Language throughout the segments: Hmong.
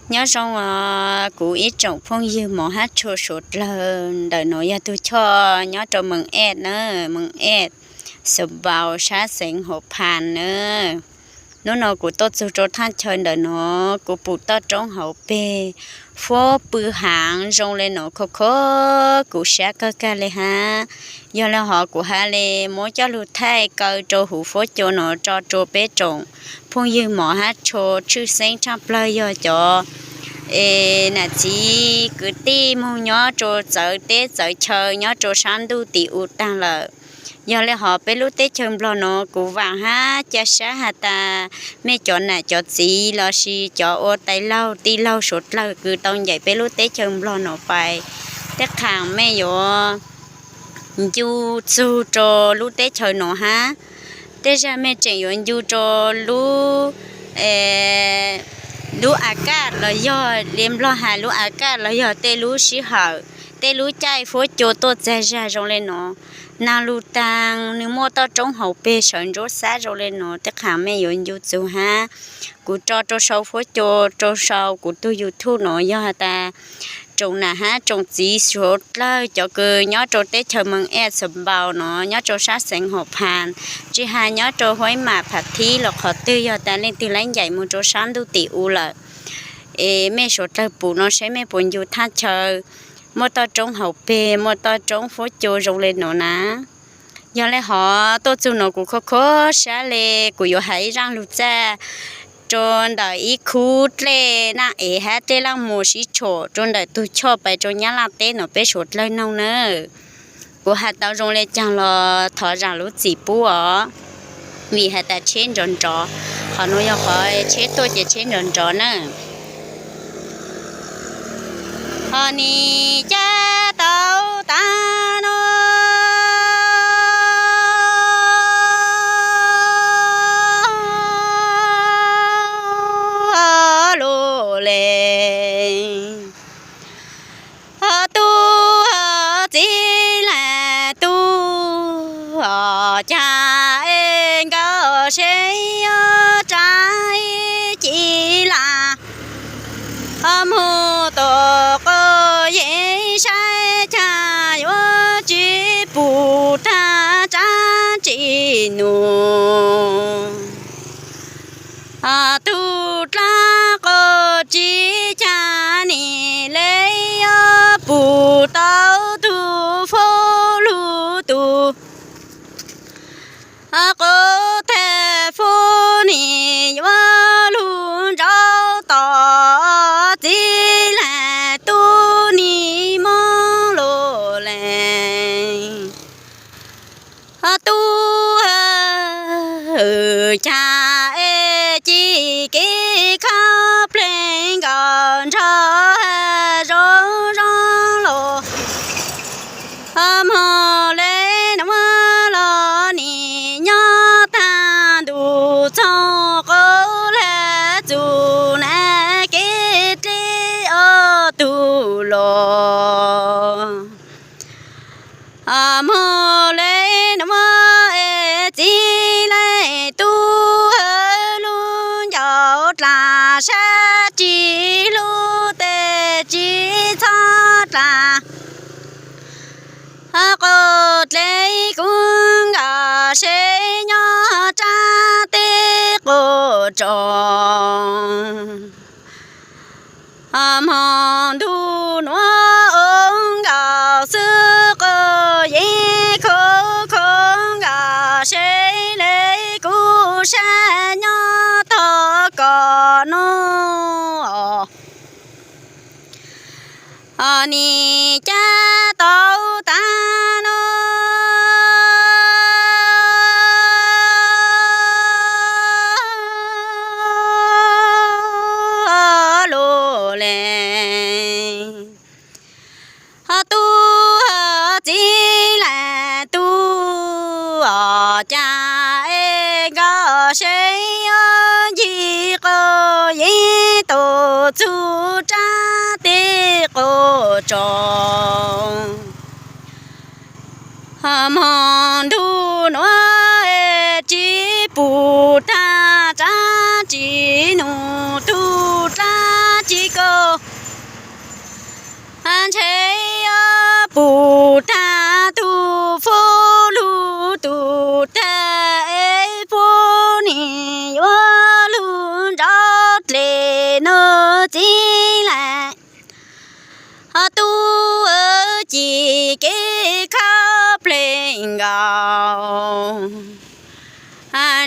Nyob zoo os kuv ib tsoom phooj ywg mov hab tshua suav dlawg, ntawm nuav yog tug choj nyob rua Mees Ej na, Mees Ej, Xaus Npaus sab xeev Huam Phas na. Hnub no kuv tuaj txug rua thaaj chaw ntawm nuav, kuv pum toj roob hauv peg huab pw haav zoo le nuav khov khov kuv sab kawg kag le hab. Yog le hov kuv has le muab coj lug thaij kaw rua huv huab cua nuav tso rua peb tsoom phooj ywg mov hab tshua tshwj xeeb tshaaj plawg yog cov es nam txiv kwv tij moog nyob rua txawv teb txawv chaw nyob rua sab ntuj tim u taag lawm. Yog le hov peb lub teb chaws Nplog nuav kuv vaam hab ca sab has tas mej cov nam cov txiv lossis cov ua tais laug tij laug suav dlawg kws tau ncaim peb lub teb chaws Nplog nuav pais, tej qhaas mej yuav ncu txug rua lub teb chaws nuav hab, tej zag mej tseem yuav ncu rua lub, lub a kaj los yog le Nplog has lub a kaj los yog tej lub sij hawm, tej lub caij huab cua tuaj txag zag zoo le nuav, naag lug taag nwg muaj toj roob hauv peg sawv ntsuab xab zoo le nuav, tej qhaas mej yuav ncu txug hab. Kuv tso rua sau huab cua rua sau kuv tug YouTube nuav, yog has tas tsoom nam hab tsoom txiv suav dlawg cov kws nyob rua teb chaws Mees Ej, Xaus Npaus nuav, nyob rua sab xeev Huam Phas, tsi has nyob rua Huaib Mam, Pham Thib los qhov twg, yog tas leej twg laib ncaim moog rua sab ntuj tim u lawm es mej suav dlawg pum no saib mej puas ncu thaaj chaw muaj toj roob hauv peg, muaj toj roob huab cua zoo le nuav na. Yog le hov tuaj txug nuav kuv khov khov sab le, kuv yuav has ib zaaj lug txaj rua ntawm ib khub dlej Naaj Ev hab dlej Laaj Muas sib tshum rua ntawm tug choj pais rua Nyab Laaj teb nuav peb suav dlawg noog nawb. Kuv has tau zoo le caag los thov zaam lub txim pub os, vim has tas tsheb nrov nrov, qhov nuav yog qhov tsheb tuaj ces tsheb nrov nrov nawb. Ho nim ca tau taag nuav lug le, tub txiv leej tub, caag es nkawd seb yuav tsa ci las moog tom quas yeeb saib caag yuav tsi pum taag tsab tsi num. Tug dlaab quas tsi caag nim le yuav pum tau tug fab lug tug. Quas thaaj fab nim yuav lug nrau tom txiv leej tub nim moog lug le. Tub caag es ci kev khav pleev nkaus nrho zoo zoo los moog le nuav los nim nyob taag ntuj txoog quas le txug na kev dleb ob tug los. Moog le nuav es txiv leej tub lub ncauj dlaag sab tsi lub teg tsi txhob dlaag. Quas dleb kuv nkawd seb nyob tsab teb quas tso. Moog ntuj nuav ua nkaus xwb quas yeeb khov khov nkawd seb le kuv sab nyob tog koj nuav. Nim ca tau taag nuav lug le. Tub txiv leej tub, caag es nkawd seb yuav ncig quas yeeb tau txug tsab teb quas tso. Moog ntuj nuav es tsi pum taag tsab tsi num tug dlaab tsi ko Ntshe pum tag tus fuv lug, tus tag es puab nim yuav lug nrov dlej no txiv lais. Ho tub ci kev khab pleg nkaus,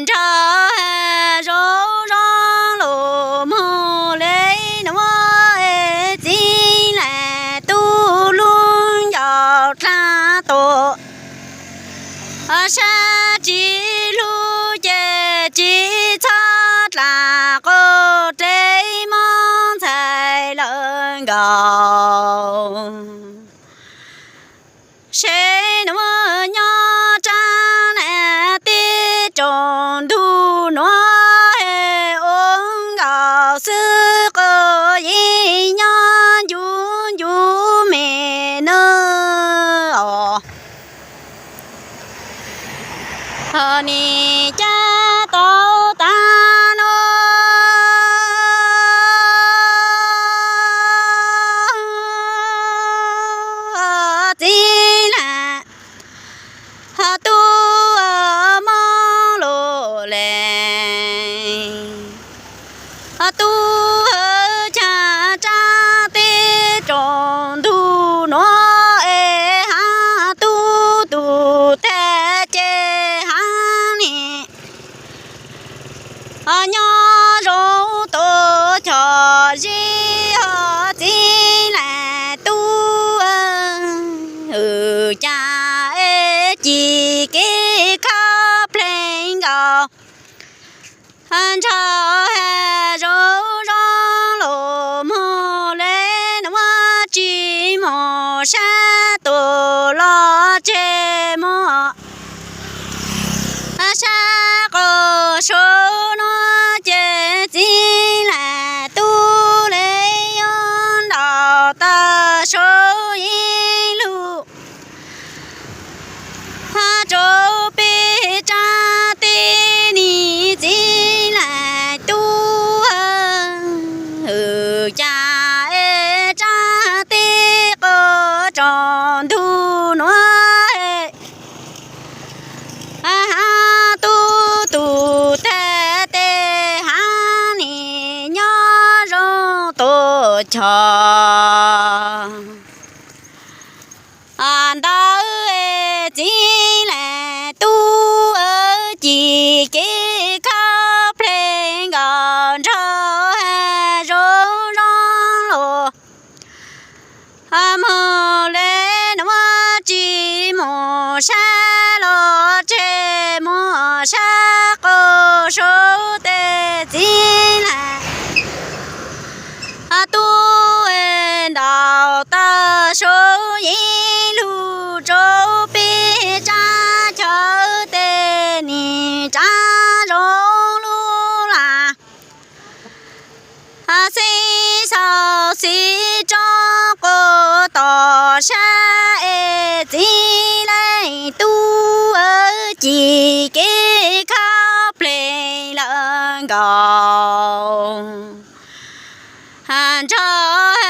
nrog zoo zoo los moog le nuav txiv lais tub lub ncauj dlaab tua. Sab tsi hlub ces tsi txhob dlaab quas dlej mob ntxhais lawm nkaus. Seb nuav nyob tsaab laj teb tsaus ntug nuav, ua nkaus xwb quas yeej nyob ncu ncu me nawb os. Ho nim cab tau taag nuav txiv lais, ho tub mob lug le, ho tub caag tsaab teb tsaus ntug nuav es hab tub tug tag ces hab nim ho nyob zoo tuab cog zib ho txiv lais tub, wb caag es ci kev khab pleg nkaus, nrog zoo zoo los moog le nuav tsi moog sab tuaj los tseg moog sab quas saum nuav ces txiv lais tub le yuav ntaus tag saum yeeb lug. Hab rua peb tsaab teb nim txiv lais tub, wb caag es tsaab teb quas tsaus ntug nuav, hab tub tug tag tes hab nim nyob zoo tuab cog ntawd. Txiv lais tub ci kev khab pleg nkaus nrog zoo zoo los moog le nuav tsi moog sab los tseg moog sab quas saum tes txiv lais tub ntaus tag saum yeeb lug rua peb tsaab chaw tes nim tsaab zoo lug lawm. Xib xaus xib rov quas tom sab es txiv lais tub ci kev khab pleg lawm nkaus nrog